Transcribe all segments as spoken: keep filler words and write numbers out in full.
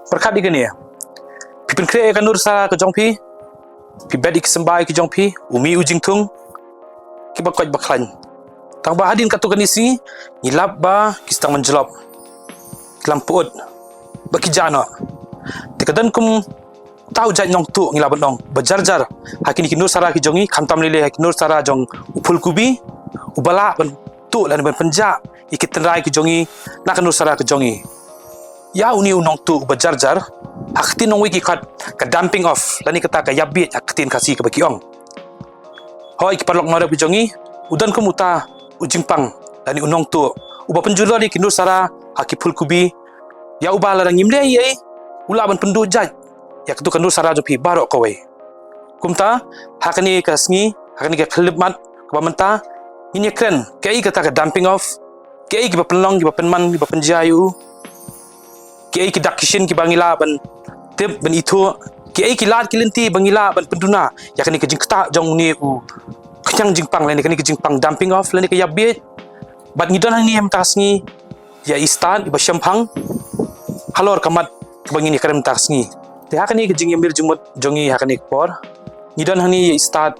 Pyrkhat ïa kane. Phi pynkhreh ïa ka nur sara ka jong phi. Phi bet ïa ki symbai ki jong phi, u mih u jingthung, kiba koit ba khlaiñ. Tangba hadien katto katne sngi, ngi lap ba ki sdang ban jlop, ki lam pyut, ba ki jah noh. Te ka don kum uta u jait nongtuh, ngi lah ban ong, ba jar jar ha kine ki nur sara ki jong ngi, khamtam lei lei ha ki nur sara jong u Phulkubi, uba lah ban tuh lane ban pynjah ïa ki tynrai ki jong ngi na ka nur sara ka jong ngi. Ïa une u nongtuh uba jar jar, ha ka ktien nongwei ki khot ka dumping off, lane kata ka ïap bieit ha ka ktien Khasi kaba ki ong. Hooid, ki paralok nongrep ki jong ngi, u don kum uta u jingpang lane u nongtuh uba pynjulor ïa ki nur sara ha ki Phulkubi, ïa uba lada ngim leh ei ei, u lah ban pynduh jait ïa katu ka nur sara jong phi baroh kawei. Kumta, ha kane ka sngi, ha kane ka khyllipmat kaba mynta, ngin ïakren kaei kata ka dumping off, kaei kiba pynlong, kiba pynman, kiba pynjia ïa u, kaei ki dak ki shin kiba ngi lah ban tip, ban ithuh, kaei ki lad ki lynti ba ngi lah ban pynduna ïa kane ka jingktah jong une u khñiang jingpang lane kane ka jingpang dumping off lane ka ïap bieit. Bad ngi don hangne mynta ka sngi ïa i stad iba shemphang halor ka mat kaba ngin ïakren mynta ka sngi. Te ha kane ka jingïamir jingmut jong ngi ha kane ka por, ngi don hangne ïa i stad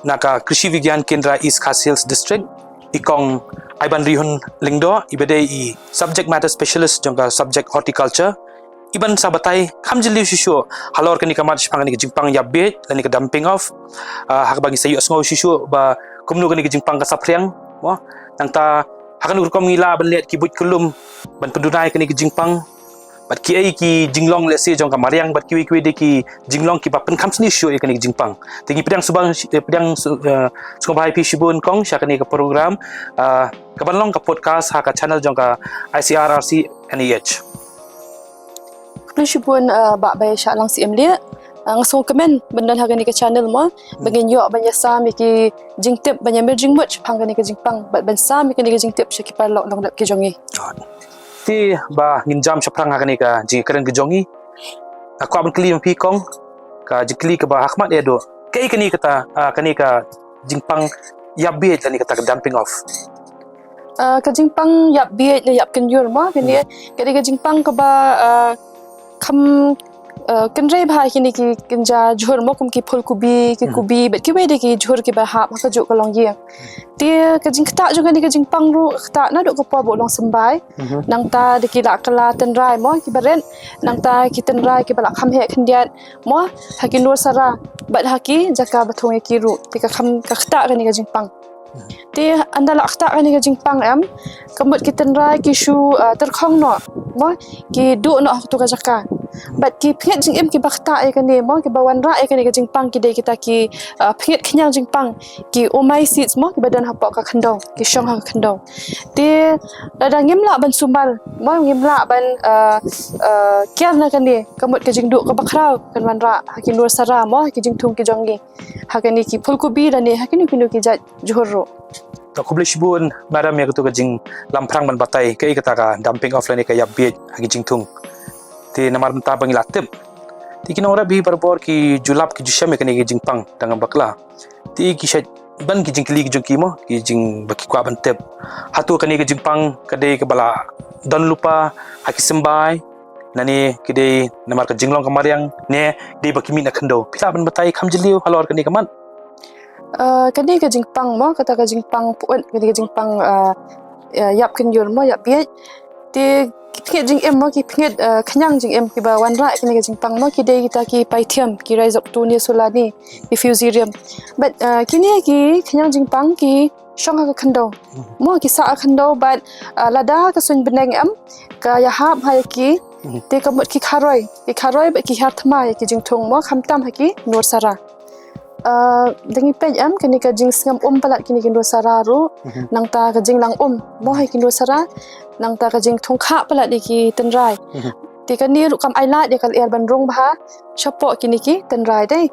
na ka Krishi Vigyan Kendra East Khasi Hills District, i Kong Aibanrihun Lyngdoh, iba dei i subject matter specialist jong ka subject horticulture, iban sa batai kham jylliew shuh shuh halor kane ka mat shaphang kane ka jingpang ïap bieit lane ka dumping off, ah, ha kaba ngi sa ïohsngew shuh shuh ba kumno kane ka jingpang ka saphriang, mo. Nangta ha kano ka rukom ngi lah ban leh ki buit kyllum ban pynduna ïa kane ka jingpang, bad kiei ki jinglong lehse jong ka mariang bad kiwei kiwei de ki jinglong kiba pynkham sniew shuh ïa kane ka jingpang. Te ngi pdiang sngewbha, eh, pdiang su-, eh, sngewbha ïa phi shibun Kong sha kane ka program, ah, kaban long ka podcast ha ka channel jong ka I C R R C N E H. Khublei shibun, ah, Bah Baïaishah Langsyiem Lieh. Ah, nga sngewkmen ban don ha kane ka channel mo, ba ngin ïoh ban ïasam ïa ki jingtip, ban ïamir jingmut shaphang kane ka jingpang, bad ban sam ïa kane ka jingtip sha ki paralok nongrep ki jong ngi. Te ba ngin jam shaphrang ha kane ka jingkren ka jong ngi, nga kwah ban kylli ma phi Kong, ka jingkylli kaba ha khmat ïa duh, kaei kane kata, ah, kane ka jingpang ïap bieit lane kata ka dumping off? Ah, ka jingpang ïap bieit ne ïap kynjur mo, kane, kane ka jingpang kaba, ah, kham, ah, kynrei bha kine ki kynja jhur mo, kum ki Phulkubi, ki Kubi, bad kiwei de ki jhur kiba hap ha kajuh ka longïing. Te ka jingktah jong kane ka jingpang ruh ka ktah naduh ka por ba u long symbai. Nangta de ki la kylla tynrai mo, kiba rit. Nangta ki tynrai kiba la kham heh khyndiat mo, ha ki nur sara bad ha ki jaka ba thung ïa ki ruh. Te ka kham, ka ktah kane ka jingpang. Te ynda la ktah kane ka jingpang em, ka mut ki tynrai ki shu, ah, tyrkhong noh mo, ki duh noh ha katu ka jaka. Bad ki pynïap jingim kiba ktah ïa kane mo, kiba wanrah ïa kane ka jingpang ki dei kita ki, ah, pynïap khñiang jingpang, ki oomycetes mo, kiba don hapoh ka khyndew, ki shong ha ka khyndew. Te lada ngim lah ban sumar mo, ngim lah ban, ah, ah, kiar na kane, ka mut ka jingduh kaba khraw kan wanrah ha ki nur sara mo, ha ki jingthung ki jong ngi, ha kane ki Phulkubi lane ha kino kino ki jait jhur ruh. To khublei shibun Madam ïa katu ka jinglamphrang ban batai kaei kata ka dumping off lane ka ïap bieit ha ki jingthung. Te namar mynta ba ngi la tip, te ki nongrep hi barabor ki ju lap ki ju shem ïa kane ka jingpang da nga bakla. Te ki shait ban ki jingkylli ki jong ki mo, ki jing ba ki kwah ban tip. Hato kane ka jingpang ka dei kaba la don lypa ha ki symbai, lane ki dei namar ka jinglong ka mariang, ne dei ba ki mih na khyndew? Phi lah ban batai kham jylliew halor kane ka mat? Ah, kane ka jingpang mo, kata ka jingpang pyut, kane ka jingpang, ah, ah, ïap kynjur mo, ïap bieit. Te ki pynïap jingim mo, ki pynïap, ah, khñiang jingim kiba wanrah kane ka jingpang mo, ki dei kita ki pythium, ki Rhizoctonia solani, ki fusarium. Bad, ah, kine ki khñiang jingpang ki shong ha ka khyndew. Mo, ki sah ha ka khyndew bad, ah, lada ka suiñ bneng em, ka ïahap ha ïa ki, te ka mut ki kharoi, ki kharoi bad ki hiar thma ïa ki jingthung mo, khamtam ha ki nur sara. Ah, da ngi peit em, kane ka jingsngem um palat kine ki nur sara ruh, nangta ka jinglang um mo ha ki nur sara, nangta ka jingthung khah palat ïa ki tynrai. Te kane ruh kam ailad ïa ka lyer ban rung bha shapoh kine ki tynrai dei.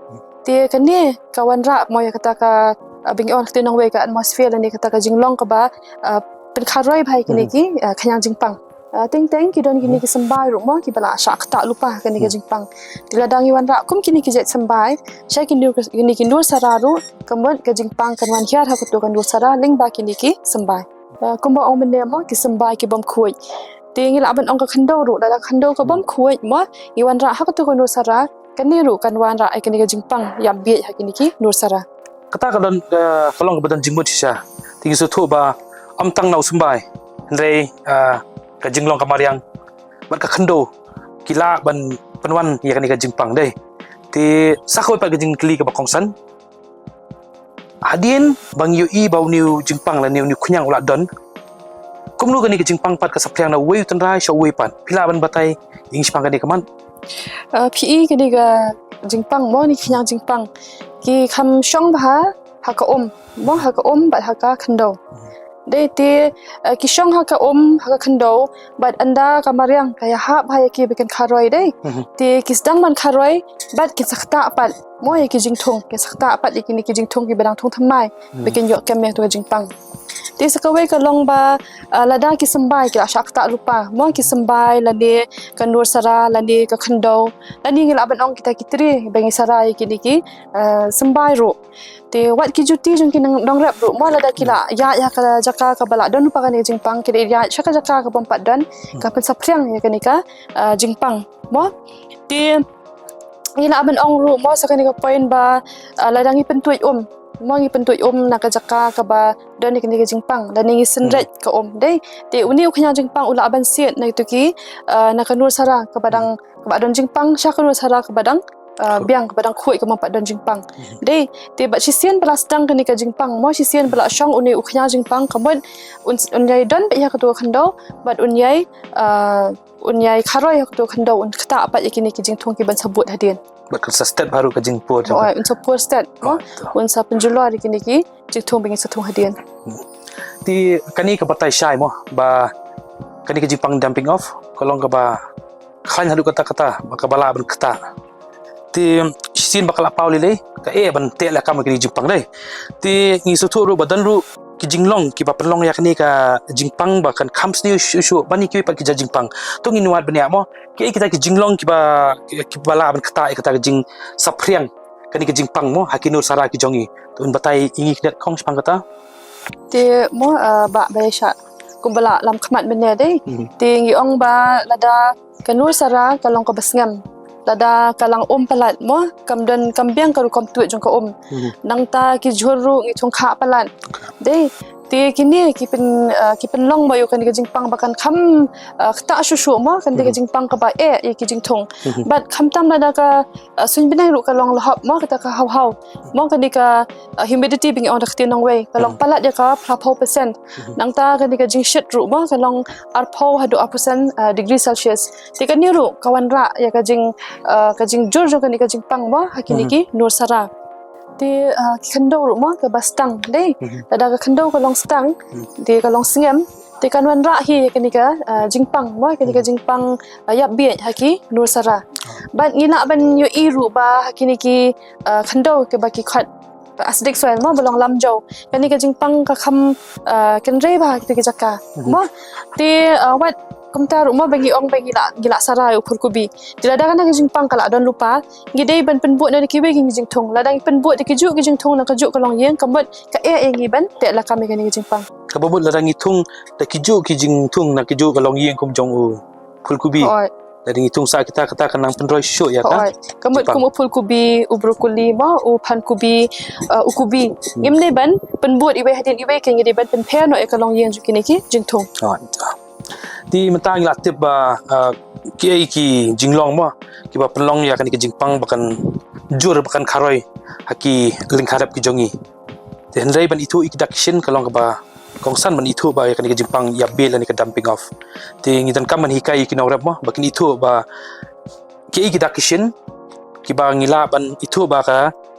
Te kane ka wanrah mo ïa kata ka, ah, ba ngi ong ha ka ktien nongwei ka atmosphere lane kata ka jinglong kaba, ah, pynkharoi bha ïa kine ki, ah, khñiang jingpang. Ah, teng teng ki don kine ki symbai ruh mo kiba la shah ktah lypa ha kane ka jingpang. Te lada ngi wanrah kum kine ki jait symbai sha kine, kine ki nur sara ruh, ka mut ka jingpang kan wan hiar ha katu ka nur sara lyngba kine ki symbai. Ah, kumba ong mynne mo, ki symbai ki bym khuid. Te ngi lah ban ong ka khyndew ruh, lada ka khyndew ka bym khuid mo, ngi wanrah ha katu ka nursara, kane ruh kan wanrah ïa kane ka jingpang ïap bieit ha kine ki nursara. Kata ka don, eh, ka long kaba don jingmut shisha. Te ngi sngewthuh ba ym tang na u symbai, hynrei, eh, ka jinglong ka mariang bad ka khyndew ki lah ban pynwan ïa kane ka jingpang dei. Te sa kawei pat ka jingkylli kaba kongsan. Hadien ba ngi ïohi ba une u jingpang lane une u khñiang u la don, kumno kane ka jingpang pat ka saphriang na uwei u tynrai sha uwei pat? Phi lah ban batai ïa ngi shaphang kane ka mat? Ah, phi i kane ka jingpang mo, ne khñiang jingpang, ki kham shong bha ha ka um mo, ha ka um bad ha ka khyndew. Dei te, eh, ki shong ha ka um, ha ka khyndew, bad ynda ka mariang ka ïahap ha ïa ki ba kin kharoi dei. Mhm. Te ki sdang ban kharoi bad kin sa ktah pat mo ïa ki jingthung, kin sa ktah pat ïa kine ki jingthung kiba dang thung thymmai, ba kin ïoh kem ïa katu ka jingpang. Te sa kawei ka long ba, eh, lada ki symbai ki la shah ktah lypa mo, ki symbai lane ka nursara lane ka khyndew, lane ngi lah ban ong kita ki tre ba ngi sara ïa kine ki, eh, symbai ruh. Te wat ki juti jong ki nongrep ruh mo, lada ki la ïaid ha ka jaka kaba la don lypa kane ka jingpang, ki la ïaid sha ka jaka ka bym pat don, ka pynsaphriang ïa kane ka, ah, jingpang mo. Te ngi lah ban ong ruh mo sa kane ka point ba, ah, lada ngi pyntuid um mo, ngi pyntuid um na ka jaka kaba don ïa kane ka jingpang, lane ngi synreit ka um dei, te une u khñiang jingpang u lah ban siat na kitu ki, ah, na ka nursara kaba dang, kaba don jingpang sha ka nursara kaba dang, ah, biang, kaba dang khuid, kaba ym pat don jingpang. Mhm. Dei, te bad shisien ba la sdang kane ka jingpang mo, shisien ba la shong une u khñiang jingpang, ka mut un, un ïai don beit ha katu ka khyndew bad un ïai, ah, un ïai kharoi ha katu ka khyndew, un ktah pat ïa kine ki jingthung kiban sa bud hadien. Bad kan sa stet baroh ka jingpur jong ka. Oi, un sa pur stet mo, un sa pynjulor ïa kine ki jingthung ba ngin sa thung hadien. Te kane ka batai shai mo ba kane ka jingpang damping off ka long kaba khlaiñ haduh katta katta ba kaba lah ban ktah. Te shisien ba ka la paw lei lei, ka eh ban teh lakam ïa kane ka jingpang dei. Te ngi sngewthuh ruh ba don ruh ki jinglong kiba pynlong ïa kane ka jingpang ba kan kham sniew shuh shuh ban ïa kiwei pat ki jait jingpang. To ngin wad bniah mo, kiei kita ki jinglong kiba, kiba lah ban ktah ïa kata ka jingsaphriang kane ka jingpang mo ha ki nursara ki jong ngi. To un batai ïa ngi khyndiat khong shaphang kata. Te mo, ah, Bah Baishah, kumba la lam khmat mynne dei. Mhm. Te ngi ong ba lada ka nursara ka long kaba sngem, lada ka lang um palat mo, kam don, kam biang ka rukom tuid jong ka um. Mhm. Nangta ki jhur ruh ngi thung khah palat. Dei, te kine ki pyn, ah, ki pynlong ba ïoh kane ka jingpang ba kan kham, ah, ktah shuh shuh mo, kane ka jingpang kaba eh ïa ki jingthung. Mhm. Bad khamtam lada ka, ah, suiñ bneng ruh ka long lehop mo, kata ka haw haw mo, kane ka, ah, humidity ba ngi ong da ka ktien nongwei, ka long palat ïa ka phra phew percent. Mhm. Nangta kane ka jingshit ruh mo, ka long arphew haduh arphew san, ah, degree Celsius. Te kane ruh ka wanrah ïa ka jing, ah, ka jingjur jong kane ka jingpang mo ha kine ki nursara. Te, ah, ki khyndew ruh mo kaba sdang dei. Mhm. Lada ka khyndew ka long sdang, te ka long sngem, te kan wanrah hi ïa kane ka, ah, jingpang mo, kane ka jingpang, ah, ïap bieit ha ki nursara. Bad ngi lah ban ïohi ruh ba ha kine ki, ah, khyndew kiba ki khot acidic soil mo, ba long lamjaw, kane ka jingpang ka kham, ah, kynrei bha ha kita ki jaka. Mhm. Mo, te, ah, wat kumta ruh mo ba ngi ong ba ngi la, ngi la sara ïa u phurkubi. Te lada kane ka jingpang ka la don lypa, ngi dei ban pynbud na kiwei ki jingthung. Lada ngi pynbud da kijuh ki jingthung na kajuh ka longïing, ka mut ka eh ïa ngi ban teh lakam ïa kane ka jingpang. Kaba mut lada ngi thung da kijuh ki jingthung na kijuh ka longïing kum jong u phulkubi. Hooid. Lada ngi thung sa kita, kata kan nang pynroi shuh ïa ka. Hooid. Ka mut kum u phulkubi, u brokoli mo, u phankubi, uh, u kubi. Hmm. Ngim dei ban pynbud iwei hadien iwei, ka ngi dei ban pynpher noh ïa ka longïing jong kine ki jingthung. Hooid. Te mynta ngi la tip ba, uh, kiei ki jinglong mo kiba pynlong ïa kane ka jingpang ba kan jur, ba kan kharoi ha ki lyngkha rep ki jong ngi. Te hynrei ban ithuh ïa ki dak ki shin ka long kaba kongsan ban ithuh ba ïa kane ka jingpang ïap bieit lane ka damping off. Te ngi donkam ban hikai ïa ki nongrep mo ba kin ithuh ba kiei ki dak ki shin kiba ngi lah ban ithuh ba ka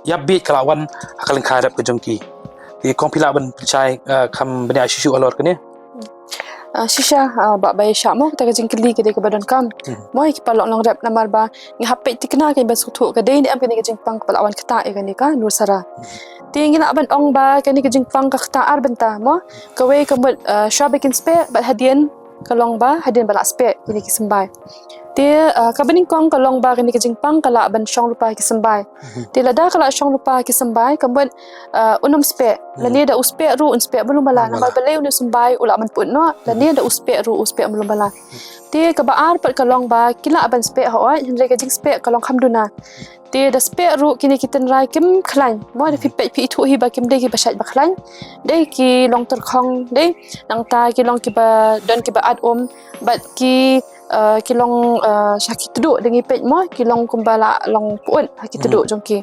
ïap bieit ka la wan ha ka lyngkha rep ka jong ki. Te kong phi lah ban pynshai, eh, kham bniah shuh shuh halor kane. Ah, shisha, ah, Bah Baishah mo, kata ka jingkylli ka dei kaba donkam. Hmm. Mo ïa ki paralok nongrep, namar ba ngi hap peit thikna ka ban sngewthuh ka dei ne em kane ka jingpang kaba la wan ktah ïa kane ka nursara. Hmm. Te ngi lah ban ong ba kane ka jingpang ka ktah ar bynta mo. Kawei ka mut, ah, shuwa ba kin speh bad hadien ka long ba hadien ba la speh kine ki symbai. Te, ah, kaba nyngkong ka long ba kane ka jingpang ka lah ban shong lypa ki symbai. Te lada ka lah shong lypa ki symbai, ka mut, ah, un ym speh. Lane da u speh ruh un speh ba lum ba la. Namar balei une u symbai u lah ban pyut noh. Lane da u speh ruh u speh ba lum ba la. Te kaba ar pat ka long ba ki lah ban speh hooid, hynrei ka jingspeh ka long kham duna. Te da speh ruh kine ki tynrai kim khlaiñ. Mo da phi peit phi ithuh hi ba kim dei kiba shait ba khlaiñ. Dei ki long tyrkhong, dei nangta ki long kiba don kiba at um. Bad ki, eh, ki long, eh, sha ki tduh da ngi peit mo, ki long kumba la long pyut ha ki tduh jong ki.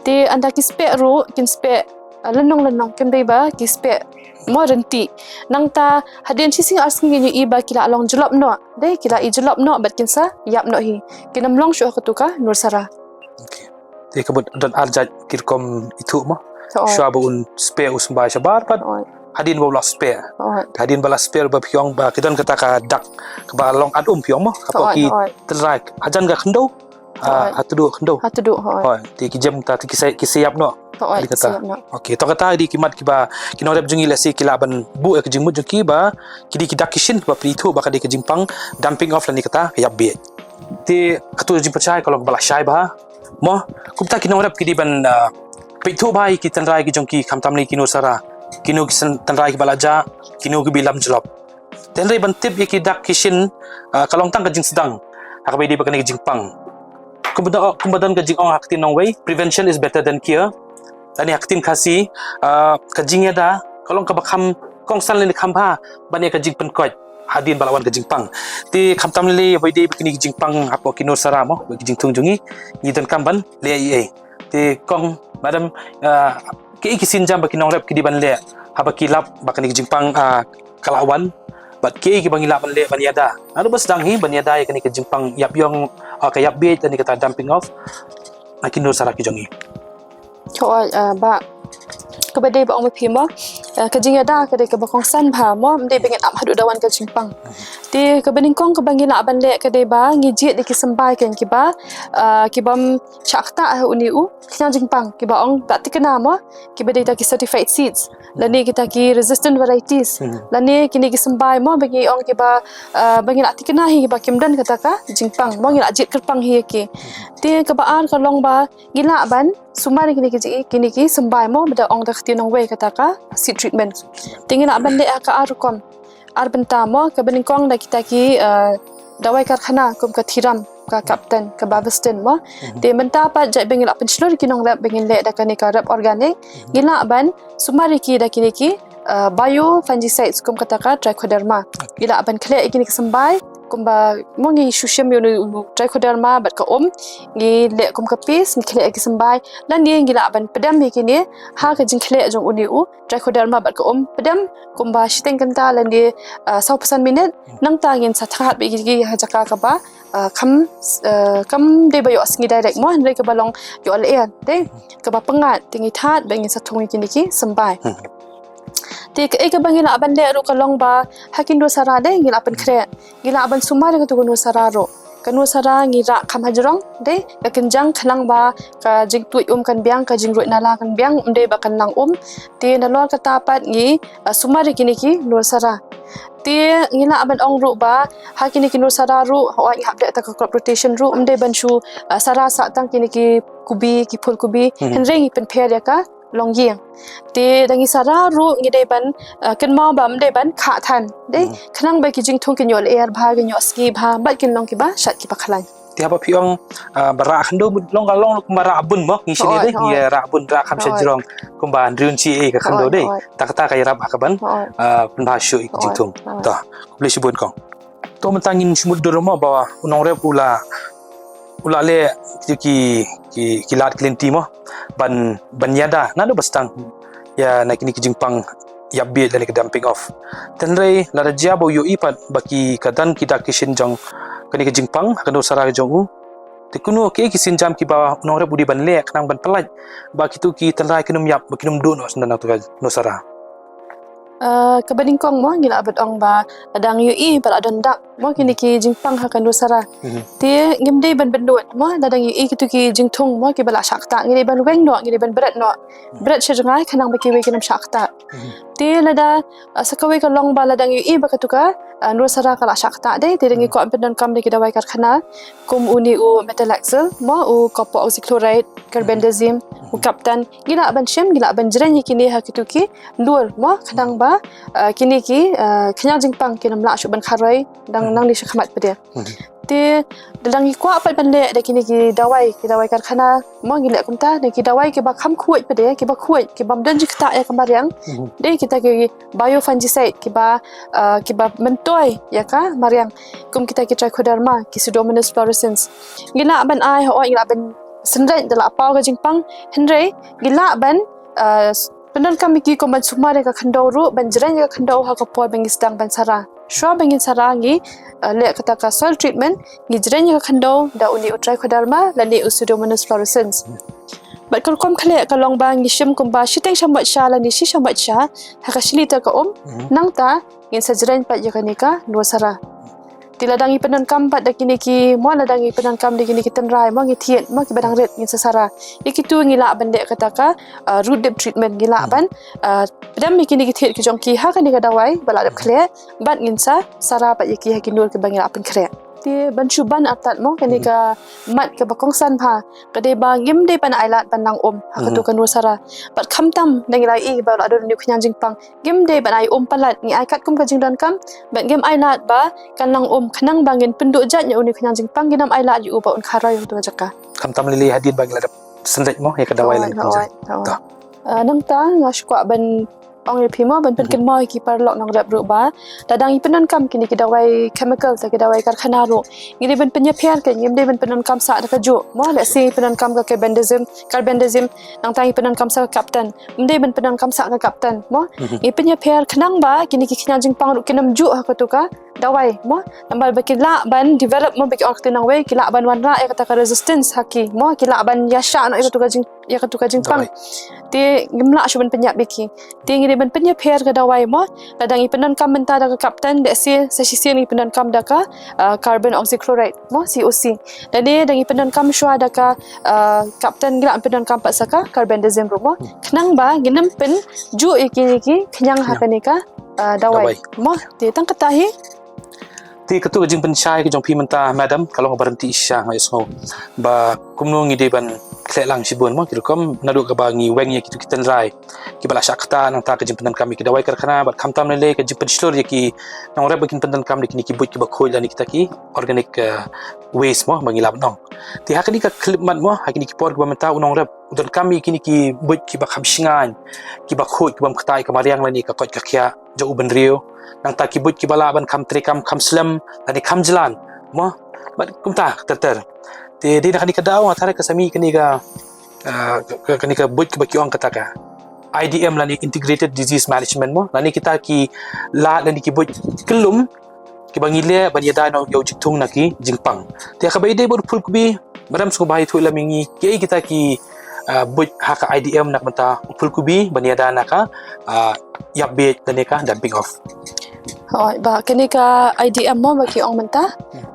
Te ynda ki speh ruh, kin speh, eh, lynnong lynnong, kim dei ba ki speh mo rynti. Nangta hadien shi sngi ar sngi ngin ïohi ba ki la long jlop noh. Dei ki la i jlop noh bad kin sa ïap noh hi. Kin ym long shuh ha katu ka nursara. Okay. Te ka mut don ar jait ki rukom ithuh mo. Hooid. Shuwa ba un speh u symbai shabar bad. Hooid. Hadien ba u la speh. Hooid. Hadien ba la speh ba phi ong ba ki don kata ka dak kaba long at um phi ong mo. Hapoh ki tynrai hajan ka khyndew. Ah, ha tduh khyndew. Ha tduh, hooid. Hooid. Te ki jem ta te ki sa, ki sa ïap noh. Hooid, ki sa ïap noh. Okay, to kata dei ki mat kiba ki nongrep jong ngi lehse ki lah ban buh ïa ka jingmut jong ki ba ki dei ki dak ki shin ba phi ithuh ba ka dei ka jingpang dumping off lane kata ka ïap bieit. Te katu ka jingpynshai ka long kaba la shai bha. Mo, kumta ki nongrep ki dei ban, ah, peit thuh bha ïa ki tynrai ki jong ki khamtam lei ki nursara. Kino ki tynrai kiba la jah, kino kiba lam jlop. Te hynrei ban tip ïa ki dak ki shin, ah, ka long tang ka jingsdang ha kaba ïadei bad kane ka jingpang. Kumba don, kumba don ka jingong ha ka ktien nongwei, prevention is better than cure. Lane ha ka ktien Khasi, ah, ka jingïada ka long kaba kham kongsan lane kham bha ban ïa ka jingpynkoit hadien ba la wan ka jingpang. Te khamtam lei lei ba ïadei bad kine ki jingpang hapoh ki nursara mo, bad ki jingthung jong ngi, ngi donkam ban leh ei ei. Te kong, madam, ah, kiei ki sienjam ba ki nongrep ki dei ban leh haba ki lap ba kane ka jingpang, ah, ka la wan, bad kiei kiba ngi lah ban leh ban ïada. Naduh ba sdang hi ban ïada ïa kane ka jingpang ïap ïong, ah, ka ïap bieit lane kata dumping off na ki nursara ki jong ngi. Hooid, ah, bah, kaba dei ba ong ma phi mo, ah, ka jingïada ka dei kaba kongsan bha mo, ym dei ba ngin ap haduh da wan ka jingpang. Te kaba nyngkong kaba ngi lah ban leh ka dei ba ngi jied ïa ki symbai kein kiba, ah, ki bym shah ktah ha une u khñiang jingpang, kiba ong ba thikna mo, kiba dei ta ki certified seeds lane kita ki resistant varieties. Lane kine ki symbai mo ba ngi ong kiba, ah, ba ngi lah thikna hi ba kim don kata ka jingpang mo, ngi lah jied kyrpang hi ïa ki. Te kaba ar ka long ba ngi lah ban sumar ïa kine ki, kine ki symbai mo, ba da ong da ka ktien nongwei kata ka seed treatment. Te ngi lah ban leh ha ka ar rukom, ar bynta mo, kaba nyngkong da kita ki, eh, dawai karkhana kum ka Thiram, ka Captain, ka Bavastin mo. Te mynta pat jait ba ngi lah pynshlur ïa ki nongrep ba ngin leh da kane ka rep organic, ngi lah ban sumar ïa ki da kine ki, eh, biofungicides kum kata ka trichoderma. Ngi lah ban khleh ïa kine ki symbai kumba mo, ngi shu shim ïa une u trichoderma bad ka um, ngi leh kum ka paste, ngi khleh ïa ki symbai, lane ngi lah ban pdem ïa kine ha ka jingkhleh jong une u trichoderma bad ka um, pdem kumba shiteng kynta lane, ah, saw phew san minit, nangta ngin sa thad bad ïa ki ha jaka kaba, ah, kham, ah, kam dei ba ïoh sngi direct mo, hynrei kaba long ïoh lyer, dei kaba pyngngad, te ngi thad bad ngin sa thung ïa kine ki symbai. Te kaei kaba ngi lah ban leh ruh ka long ba ha ki nursara dei ngi lah pynkhreh, ngi lah ban sumar ïa katu ka nursara ruh. Ka nursara ngi rah kham hajrong, dei ka kynjang khnang ba ka jingtuid um kan biang, ka jingruid nala kan biang, ym dei ba kan lang um. Te nalor kata pat ngi, ah, sumar ïa kine ki nursara. Te ngi lah ban ong ruh ba ha kine ki nursara ruh, hooid ngi hap dei ta ka crop rotation ruh, ym dei ban shu, ah, sara sah tang kine ki kubi, ki phul kubi, hynrei ngi pynpher ïa ka longïing. Te da ngi sara ruh ngi dei ban, eh, kynmaw ba ym dei ban khah than. Dei khnang ba ki jingthung kin ïoh lyer bha, kin ïoh sngi bha bad kin long kiba shait kiba khlaiñ. Te haba phi ong, ah, ba rah khyndew, long ka long kumba rah bun mo, ngi shini dei, ngi rah bun, rah kham shajrong kumba hynriew inchi ei ka khyndew dei. Ta kata ka ïarap ha kaban, ah, pynbha shuh ïa ki jingthung. To, khublei shibun kong. To mynta ngin shu mutdur mo ba u nongrep u la, u la leh ki, ki, ki lad ki lynti mo ban, ban ïada naduh ba sdang ïa na kine ki jingpang ïap bieit lane ka dumping off. Te hynrei lada jia ba u ïohi pat ba ki, ka don ki dak ki shin jong kane ka jingpang ha ka nursara ka jong u, te kano kiei ki sienjam kiba u nongrep u dei ban leh khnang ban pyllait ba kitu ki tynrai kin ym ïap, ba kin ym duh noh shuh na katu ka nursara. Uh, kaba nyngkong mo, ngi lah ban ong ba lada ngi ïohi ba la don dak mo kine ki jingpang ha ka Nursara. Mhm. Te ngim dei ban bynnud mo, lada ngi ïohi kito ki jingthung mo kiba la shah ktah, ngi dei ban weng noh, ngi dei ban bret noh. Bret sha jngai khnang ba kiwei kin ym shah ktah. Mhm. Te lada, uh, sa kawei ka long ba lada ngi ïohi ba katu ka, uh, Nursara ka la shah ktah dei, te da ngi kwah pyndonkam da ki dawai karkhana kum une u metalaxyl mo, u copper oxychloride, carbendazim, u Captan. Ngi lah ban shim, ngi lah ban jreng ïa kine ha kito ki dur mo, khnang ba, uh, kine ki, uh, khñiang jingpang kin ym lah shuh ban kharoi dang nangne shakhmat pat de. Mhm. Te lada ngi kwah pat ban leh da kine ki dawai, ki dawai karkhana mo, ngi leh kumta, da ki dawai kiba kham khuid pat de, kiba khuid, kiba ym don jingktah ïa ka mariang. Mhm. Dei kita ki biofungicide kiba, uh, kiba myntoi ïa ka mariang, kum kita ki trichoderma, ki Pseudomonas fluorescens. Ngi lah ban ai, hooid, ngi lah ban synreit da la paw ka jingpang, hynrei ngi lah ban, uh, pyndonkam ïa ki kum ban sumar ïa ka khyndew ruh, ban jreng ïa ka khyndew ha ka por ba ngi sdang ban sara. Shuwa ba ngin sara ngi, uh, leh kata ka soil treatment, ngi jreng ïa ka khyndew da une u trichoderma lane u Pseudomonas fluorescens. Bad ka rukom khleh ka long ba ngi shim kumba shiteng shamoit sha lane shi shamoit sha ha ka shi liter ka um, nangta ngin sa jreng pat ïa kane ka Nursara. Te lada ngi pyndonkam pat da kine ki mo, lada ngi pyndonkam da kine ki tynrai mo, ngi thied mo kiba dang rit, ngin sa sara. Ïa kito ngi lah ban leh kata ka, uh, root dip treatment, ngi lah ban, uh, pdem ïa kine ki thied ki jong ki ha kane ka dawai ba la dep khleh, bad ngin sa sara pat ïa ki ha ki dur kiba ngi lah pynkhreh. Te ban shu ban artat mo, kane ka mat kaba kongsan bha ka dei ba ngim dei ban ai lad ban nang um ha kato ka Nursara. Bad khamtam da ngi la ïohi ba la don une u khñiang jingpang, ngim dei ban ai um palat, ngi ai katkum ka jingdonkam, bad ngim ai lad ba kan nang um, khnang ba ngin pynduh jait ïa une u khñiang jingpang, ngin ym ai lad ïa u ba un kharoi ha kato ka jaka. Khamtam lei lei hadien ba ngi la dep synreit mo ïa ka dawai lane ka jingpang. Ah, nangta nga shu kwah ban ong ïa phi mo, ban pynkynmaw ïa ki paralok nongrep ruh ba lada ngi pyndonkam kine ki dawai chemical, ki dawai karkhana ruh, ngi dei ban pynïapher, ngim dei ban pyndonkam sah da kajuh mo. Let's say pyndonkam ka carbendazim, carbendazim, nangta ngi pyndonkam sah ka Captan, ym dei ban pyndonkam sah ka Captan mo. Ngi pynïapher khnang ba kine ki khñiang jingpang ruh kin ym juh ha kato ka dawai mo. Namar ba ki lah ban develop mo, ba ki ong ha ka ktien nongwei, ki lah ban wanrah ïa kata ka resistance ha ki mo, ki lah ban ïashah noh ïa kato ka jing, ïa kato ka jingpang. Te ngim lah shuh ban pynïap ïa ki. Te ngi dei ban pynïapher ka dawai mo. Lada ngi pyndonkam mynta da ka Captan, let's say sa shisien ngi pyndonkam da ka, uh, carbon oxychloride mo, C O C. Lane da ngi pyndonkam shuwa da ka, uh, Captan, ngi lah pyndonkam pat sa ka carbendazim ruh mo, khnang ba ngin ym pynjuh ïa kine ki khñiang ha kane ka, uh, dawai mo. Te tang kata hi. Te kato ka jingpynshai ka jong phi mynta, madam, ka long kaba ryntih shisha, nga ïohsngew ba kumno ngi dei ban khleh lang shibun mo, ki rukom, naduh kaba ngi weng ïa kito ki tynrai kiba la shah ktah, nangta ka jingpyndonkam ïa ki dawai karkhana, bad khamtam lei lei ka jingpynshlur ïa ki nongrep ba kin pyndonkam da kine ki buit kiba khuid lane kita ki organic, uh, waste mo ba ngi lah ban ong. Te ha kane ka khyllipmat mo, ha kine ki por kiba mynta, u nongrep u donkam ïa kine ki buit kiba kham shngaiñ, kiba khuid, kiba ym ktah ïa ka mariang lane ka koit ka khiah jong u bynriew. Nangta ki buit kiba lah ban kham treikam, kham slem lane kham jlan mo, bad kumta ter ter. Te dei na kane ka daw nga tharai ka sa mih kane ka, ah, ka, kane ka buit kaba ki ong kata ka I D M lane Integrated Disease Management mo, lane kita ki lad lane ki buit kyllum kiba ngi leh ban ïada noh ïa u jingthung na ki jingpang. Te ha kaba ïadei bad u phulkubi, madam, sngewbha ïathuh lem ïa ngi, kiei kita ki, ah, buit ha ka I D M na ka bynta u phulkubi ban ïada na ka, ah, ïap biej lane ka damping off. Hooid, ba kane ka I D M mo ba ki ong mynta,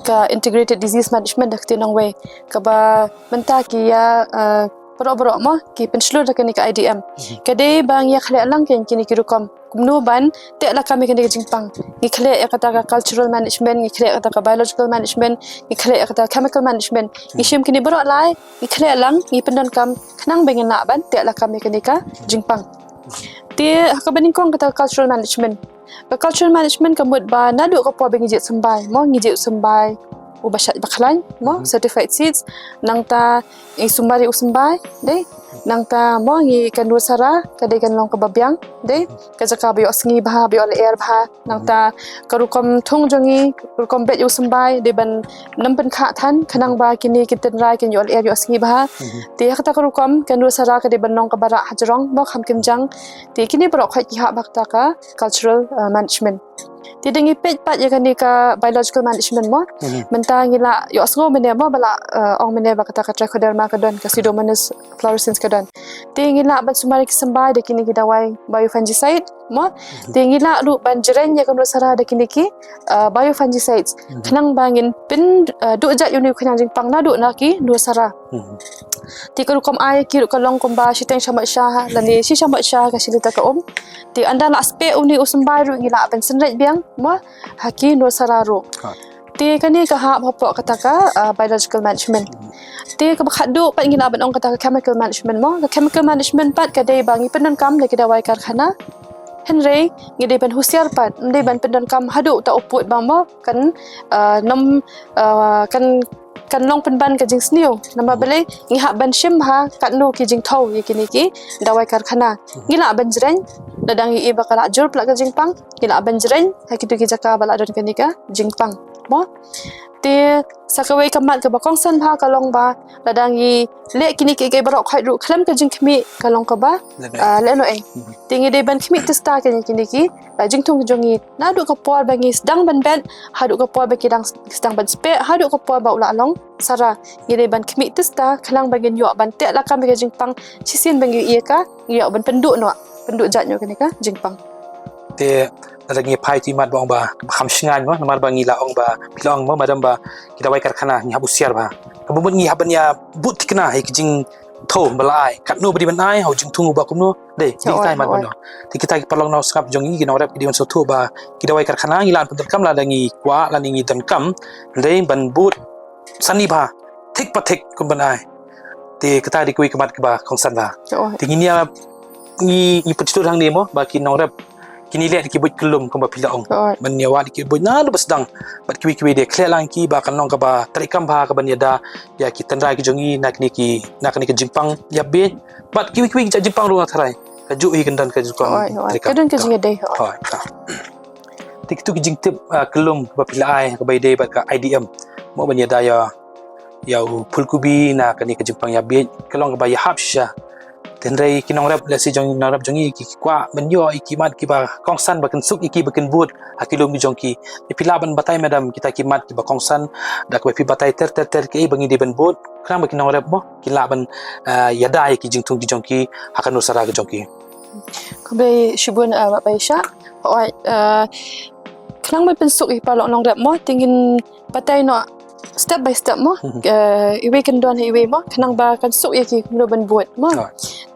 ka Integrated Disease Management da ka ktien nongwei, kaba mynta ki ïa, ah, baroh baroh mo ki pynshlur da kane ka I D M. Ka dei ba ngi ïa khleh lang kine ki rukom. Kumno ban teh lakam ïa kane ka jingpang. Ngi khleh ïa kata ka cultural management, ngi khleh ïa kata ka biological management, ngi khleh ïa kata ka chemical management. Ngi shim kine baroh lai, ngi khleh lang, ngi pyndonkam khnang ba ngin lah ban teh lakam ïa kane ka jingpang. Te ha kaba nyngkong kata ka cultural management. Ka cultural management ka mut ba naduh ka por ba ngi jied symbai mo, ngi jied symbai uba shait ba khlaiñ mo, certified seeds, nangta ngi sumar ïa u symbai, dei. Nangta mo ngi, ka Nursara ka dei kan long kaba biang, dei. Ka jaka ba ïohsngi bha, ba ïoh lyer bha. Nangta ka rukom thung jong ngi, ka rukom beit ïa u symbai, dei ban nym pynkhah than, khnang ba kine ki tynrai kin ïoh lyer ïohsngi bha. Te ha kata ka rukom ka Nursara ka dei ban long kaba rah hajrong mo, kham kynjang. Te kine baroh khoit ki hap ha kata ka cultural, uh, management. Te da ngi peit pat ïa kane ka biological management mo. Mynta ngi la ïohsngew mynne mo ba la, uh, ong mynne ba kata ka trichoderma ka don ka Pseudomonas fluorescens ka don. Te ngi lah ban sumar ïa ki symbai da kine ki dawai biofungicide, mo. Te ngi lah ruh ban jreng ïa ka Nursara da kine ki, uh, biofungicides. Khnang ba ngin pyn, uh, duh jait ïa une u khñiang jingpang naduh na ki Nursara. Te ka rukom ai ki ruh ka long kumba shiteng shamoit sha lane shi shamoit sha ka shi liter ka um. Te ynda la speh une u symbai ruh ngi lah ban synreit biang, mo, ha ki Nursara ruh. Te kane ka hap hapoh kata ka, ah, biological management. Te kaba khatduh pat ngi lah ban ong kata ka chemical management, mo. Ka chemical management pat ka dei ba ngi pyndonkam da ki dawai karkhana. Hynrei ngi dei ban husiar pat, ym dei ban pyndonkam haduh ta u pud ba, mo, kan, ah, nym, ah, kan kan long pynban ka jingsniew. Namar balei? Ngi hap ban shim ha katno ki jingthew ïa kine ki dawai karkhana. Ngi lah ban jreng lada ngi i ba ka la jur palat ka jingpang, ngi lah ban jreng ha kito ki jaka ba la don kane ka jingpang, mo. Te sa kawei ka mat kaba kongsan bha ka long ba lada ngi leh kine ki, ki baroh khoit ruh khlem ka jingkhmih ka long kaba, ah, lehnohei. Te ngi dei ban khmih tista kine, kine ki, ah, jingthung jong ngi naduh ka por ba ngi sdang ban bet haduh ka por ba ki dang sdang ban speh, haduh ka por ba u la long sara. Ngi dei ban khmih tista khnang ba ngin ïoh ban teh lakam ïa ka jingpang shisien ba ngi ïoh ïa ka, ngi ïoh ban pynduh noh, pynduh jait noh kane ka jingpang. Te lada ngi phai te mat ba ong ba kham shngaiñ, mo, namar ba ngi la ong ba, phi la ong, mo, madam, ba ki dawai karkhana ngi hap husiar bha. Kaba mut ngi hap ban ïa bud thikna ïa ki jing thew ba la ai, katno ba dei ban ai, ha u jingthung uba kumno. Dei, dei kita mat ban ong. Te kita ki paralok nongshong sngap jong ngi, ki nongrep ki dei ban sngewthuh ba ki dawai karkhana ngi lah ban pyndonkam lada ngi kwah lane ngi donkam. Dei ban bud sani bha, thik pa thik kum ban ai. Te kata dei kawei ka mat kaba kongsan bha. Te ngin ïa, ngi, ngi pynshlur hangne, mo, ba ki nongrep kin ïaleh da ki buit kyllum kumba phi la ong. Ban ïa wad da ki buit naduh ba sdang. Bad kiwei kiwei de khleh lang ki ba kan long kaba trei kam bha kaban ïada ïa ki tynrai ki jong ngi na kine ki, na kine ki jingpang ïap bieit. Bad kiwei kiwei ki jingpang ruh nga tharai kajuh hi kan don ka jingpang trei kam. Ka don ka jingïadei. Te kito ki jingtip, ah, kyllum ba phi la ai kaba ïadei bad ka I D M, mo, ban ïada ïa ïa u phulkubi na kane ka jingpang ïap bieit ka long kaba ïahap shisha. Hynrei ki nongrep, lehse jong nongrep jong ngi ki kwah ban ïoh ïa ki mat kiba kongsan ba kynsuk ïa ki ba kin bud ha ki lum ki jong ki. Te phi lah ban batai, madam, kita ki mat kiba kongsan da kaba phi batai ter ter ter kiei ba ngi dei ban bud khnang ba ki nongrep, mo, ki lah ban, ah, ïada ïa ki jingthung ki jong ki ha ka Nursara ka jong ki. Khublei shibun, ah, Bah Baishah. Hooid, ah, khnang ban pynsuk ïa ki paralok nongrep, mo, te ngin batai noh step by step, mo. Eh, iwei kan don ha iwei, mo, khnang ba kan suk ïa ki kumno ban bud, mo.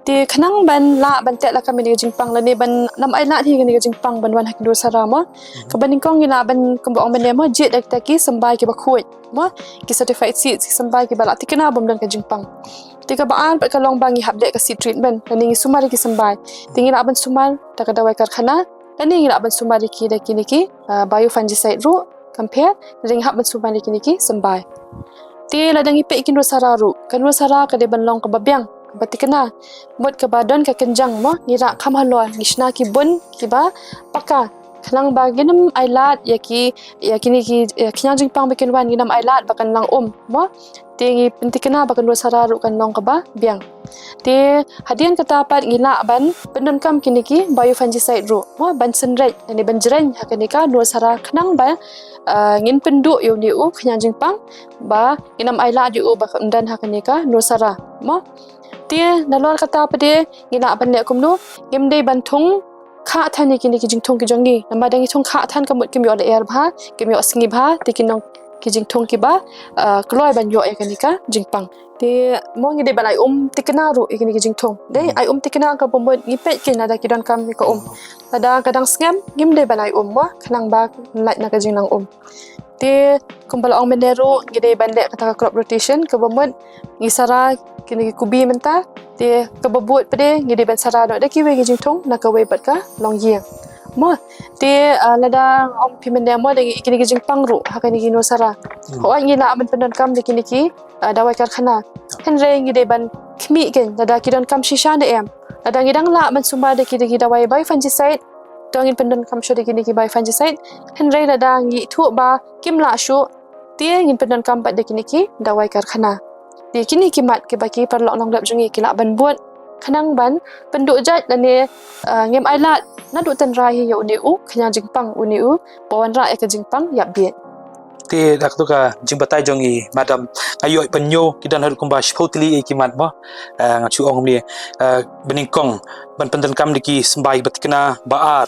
Te khnang ban lah ban teh lakam ïa kane ka jingpang lane ban ym ailad hi ïa kane ka jingpang ban wan ha ki Nursara, mo. Kaba nyngkong ngi lah ban, kumba ong mynne, mo, jied da kita ki symbai kiba khuid, mo, ki certified seeds, ki symbai kiba la thikna bym don ka jingpang. Te kaba ar pat ka long ba ngi hap leh ka seed treatment lane ngi sumar ïa ki symbai. Te ngi lah ban sumar da ka dawai karkhana lane ngi lah ban sumar ïa ki da kine ki, ah, biofungicide ruh, kam pher, hynrei ngi hap ban sumar ïa kine ki symbai. Te lada ngi peit ïa ki Nursara ruh, ka Nursara ka dei ban long kaba biang, kaba thikna, mut kaba don ka kynjang, mo, ngi rah kham halor, ngi shna ki bun kiba paka khnang ba ngin ym ailad ïa ki, ïa kine ki, ïa ki khñiang jingpang ba kin wan, ngin ym ailad ba kan lang um, mo. Te ngi pynthikna ba ka Nursara ruh kan long kaba biang. Te hadien kata pat ngi lah ban pyndonkam kine ki biofungicide ruh, mo, ban synreit lane ban jreng ha kane ka Nursara khnang ba, ah, ngin pynduh ïa une u khñiang jingpang ba ngin ym ailad ïa u ba kan don ha kane ka Nursara, mo. Te nalor kata pat de ngi lah ban leh kumno? Ngim dei ban thung khah than ïa kine ki jingthung ki jong ngi. Namar lada ngi thung khah than ka mut kim ïoh lyer bha, kim ïoh sngi bha, te kin long ki jingthung kiba, ah, kloi ban ïoh ïa kane ka jingpang. Te, mo, ngi dei ban ai um thikna ruh ïa kine ki jingthung. Dei, ai um thikna kaba mut ngi peit keiñ lada ki donkam ïa ka um. Lada ka dang sngem, ngim dei ban ai um, mo, khnang ba lait na ka jinglong um. Te kumba la ong mynne ruh, ngi dei ban leh kata ka crop rotation, kaba mut ngi sara kine ki kubi mynta, te kaba bud pat de ngi dei ban sara noh da kiwei ki jingthung na kawei pat ka longïing, mo. Te, ah, lada ong phi mynne, mo, da ngi, kine ki jingpang ruh ha kine ki Nursara, hooid ngi lah ban pyndonkam da kine ki, ah, dawai karkhana. Hynrei ngi dei ban khmih keiñ lada ki donkam shisha ne em. Lada ngi dang lah ban sumar da ki, da ki dawai biofungicide, to ngin pyndonkam shuh da kine ki biofungicide. Hynrei lada ngi ithuh ba kim lah shuh, te ngin pyndonkam pat da kine ki dawai karkhana. Te kine ki mat kiba ki paralok nongrep jong ngi ki lah ban bud khnang ban pynduh jait lane, ah, ngim ailad naduh tynrai hi ïa une u khñiang jingpang, une uba wanrah ïa ka jingpang ïap bieit. Te da katu ka jingbatai jong i madam, nga ïoh ban ñiew ki don haduh kumba shiphew tylli ki mat mo. Ah, nga shu ong kumne, ah, banyngkong ban pyndonkam da ki symbai ba thikna, ba ar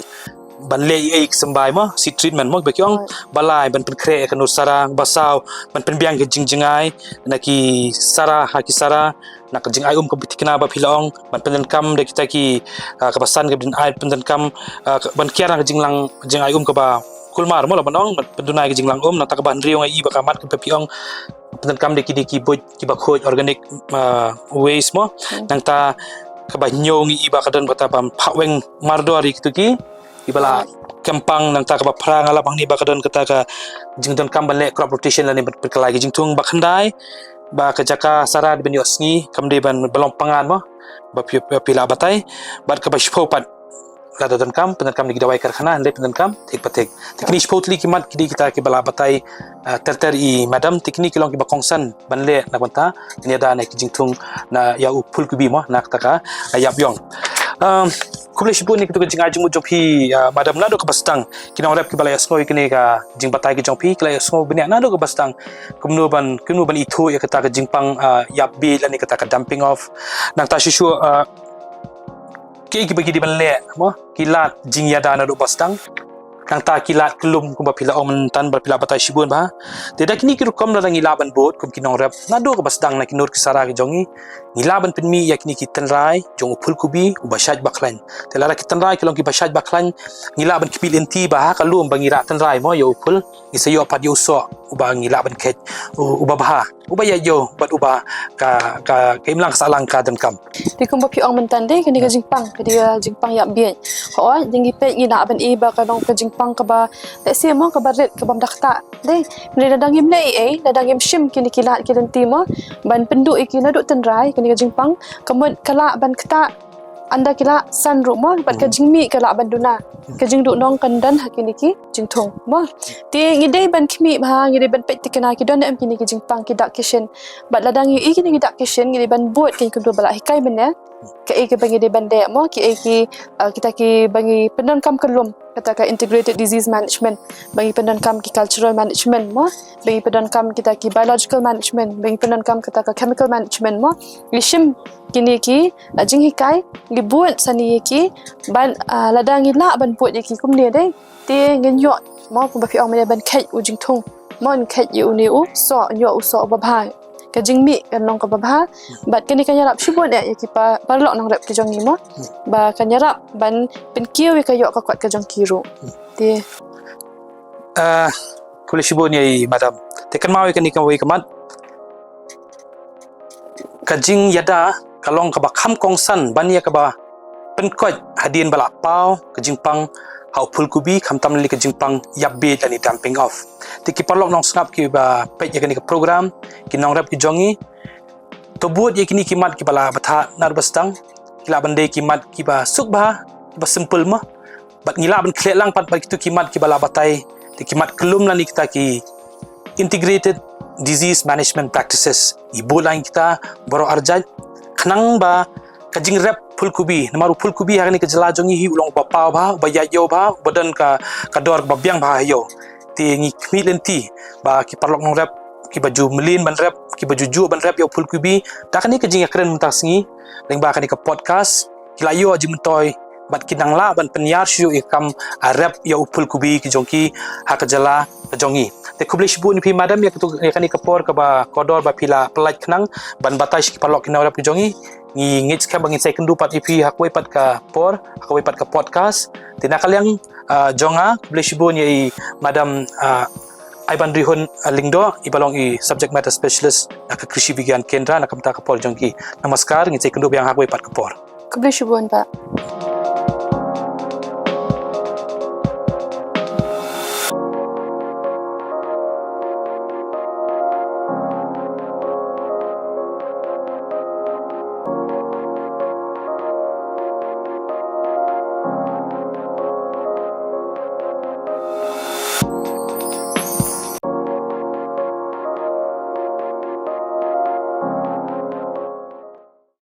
ban leh ei ei ki symbai mo, seed treatment mo ba ki ong, ba lai ban pynkhreh ïa ka nur sara, ba saw ban pynbiang ki jingjngai na ki sara ha ki sara, na ka jingai um kaba thikna ba phi la ong, ban pyndonkam da kita ki, ah, kaba san kaba dei ai pyndonkam, ah, ka, ban kiar na ka jinglang, jingai um kaba kulmar mo la ban ong, ban pynduna ïa ka jinglang um, nangta kaba hynriew nga i ba ka mat kaba phi ong, pyndonkam da kine ki buit kiba khuid organic, ah, waste mo. Hmm. Nangta kaba hynñiew nga i ba ka don kata ban phah weng mardor ïa kitu ki, kiba la, hmm, kempang, nangta kaba phra nga la bang ni ba ka don kata ka jingdonkam ban leh crop rotation lane ban pynkylla ki jingthung, ba khyndai ba ka jaka sara dei ban ïoh sngi, kam dei ban, ban long pyngngad mo, ba phi, ba phi la batai, bad kaba shiphew pat lada donkam, pyndonkam da ki dawai karkhana, hynrei pyndonkam thik pa thik. Te kine shiphew tylli ki mat ki dei kita kiba la batai, ah, ter ter i madam, te kine ki long kiba kongsan ban leh na ka bynta ban ïada na ki jingthung na ïa u phulkubi mo, na kata ka, ah, ïap ïong. Um, khublei shibun ïa kitu ka jingai jingmut jong phi, ah, madam, naduh kaba sdang ki nongrep kiba la ïohsngew ïa kine ka jingbatai ki jong phi, ki la ïohsngew bniah naduh kaba sdang kumno ban, kumno ban ithuh ïa kata ka jingpang, ah, ïap bieit lane kata ka dumping off. Nangta shuh shuh, ah, kiei kiba ki dei ban leh mo, ki lad jingïada naduh ba sdang. Nangta ki lad kyllum kumba phi la ong mynta bad phi la batai shibun bha. Te da kine ki rukom lada ngi lah ban bud kum ki nongrep naduh kaba sdang na ki nur ki sara ki jong ngi, ngi lah ban pynmih ïa kine ki tynrai jong u phulkubi uba shait ba khlaiñ. Te lada ki tynrai ki long kiba shait ba khlaiñ, ngi lah ban khmih lynti ba ha ka lum ba ngi rah tynrai mo ïa u phul, ngi sa ïoh pat ïa u soh uba ngi lah ban kheit, u-, uba bha, uba ïaid ïew bad uba ka, ka, ka imlang ka sahlang ka donkam. Te kumba phi ong mynta dei, kane ka, ya, jingpang, kane ka jingpang ïap bieit. Hooid, jingpang ngi lah ban i ba ka long ka jingpang kaba, let's say mo, kaba rit, kaba ym da ktah. Dei, hynrei lada ngim leh ei ei, lada ngim shim kine ki lad ki lynti mo, ban pynduh ïa ki naduh tynrai, kane ka jingpang, ka mut ka lah ban ktah, ynda ki la san ruh mo, bad ka, hmm, jingmih ka lah ban duna. Ka jingduhnong kan don ha kine ki jingthung mo. Te ngi dei ban khmih bha, ngi dei ban peit thikna ki don ne em kine ki jingpang, ki dak ki shin. Bad lada ngi i kine ki dak ki shin, ngi dei ban bud, kine kumto ba la hikai mynne. Kaei kaba ngi dei ban leh mo, kiei ki, ah, kita kiba ngi pyndonkam kyllum, kata ka integrated disease management, ba ngi pyndonkam ki cultural management mo, ba ngi pyndonkam kita ki biological management, ba ngi pyndonkam kata ka chemical management mo. Ngi shim kine ki, ah, jinghikai, ngi bud sani ïa ki, bad, ah, lada ngi lah ban bud ïa ki kumne dei, te ngin ïoh mo, kumba phi ong mynne, ban kheit u jingthung mo, ngin kheit ïa une u soh, ngin ïoh u soh uba bha. Ka jingmih kan long kaba bha. Bad kane kan ïarap shibun eh ïa ki pa-, paralok nongrep ki jong ngi mo, ba kan ïarap ban pynkiew ïa ka ïoh ka kot ka jong ki ruh. Te, ah, khublei shibun ïa i madam. Te kynmaw ïa kane kawei ka mat, ka jingïada ka long kaba kham kongsan ban ïa kaba pynkoit hadien ba la paw ka jingpang ha u phulkubi, khamtam lane ka jingpang ïap bieit lane dumping off. Te ki paralok nongsngap kiba peit ïa kane ka program, ki nongrep ki jong ngi, to bud ïa kine ki mat kiba la batai naduh ba sdang, ki lah ban dei ki mat kiba suk bha, kiba simple mo. Bad ngi lah ban khleh lang pat bad kitu ki mat kiba la batai, te ki mat kyllum lane kita ki integrated disease management practices. Ngi bud lang kita baroh arjait, khnang ba ka jingrep phulkubi, namar u phulkubi ha kane ka jylla jong ngi hi u long uba paw bha, uba ïaid ïew bha, uba don ka, ka dor kaba biang bha ha ïew. Te ngi khmih lynti ba ki paralok nongrep kiba ju mlien ban rep, kiba ju juh ban rep ïa u phulkubi, da kane ka jingïakren mynta ka sngi lyngba kane ka podcast, ki la ïoh jingmyntoi bad ki nang lah ban pynïar shuh ïa ka kam, ah, rep ïa u phulkubi ki jong ki ha ka jylla ka jong ngi. Te khublei shibun ïa phi madam ïa katu, ïa kane ka por kaba kordor ba phi la pynlait khnang ban batai sha ki paralok ki nongrep ki jong ngi. Ngi ngeit skhem ba ngin sa ïakynduh pat ïa phi ha kawei pat ka por, ha kawei pat ka podcast. Te na ka liang, ah, jong nga, khublei shibun ïa i madam, ah, Aibanrihun, ah, Lyngdoh, iba long i subject matter specialist na ka Krishi Vigyan Kendra na ka bynta ka por jong ki. Namaskar, ngin sa ïakynduh biang ha kawei pat ka por. Khublei shibun bah.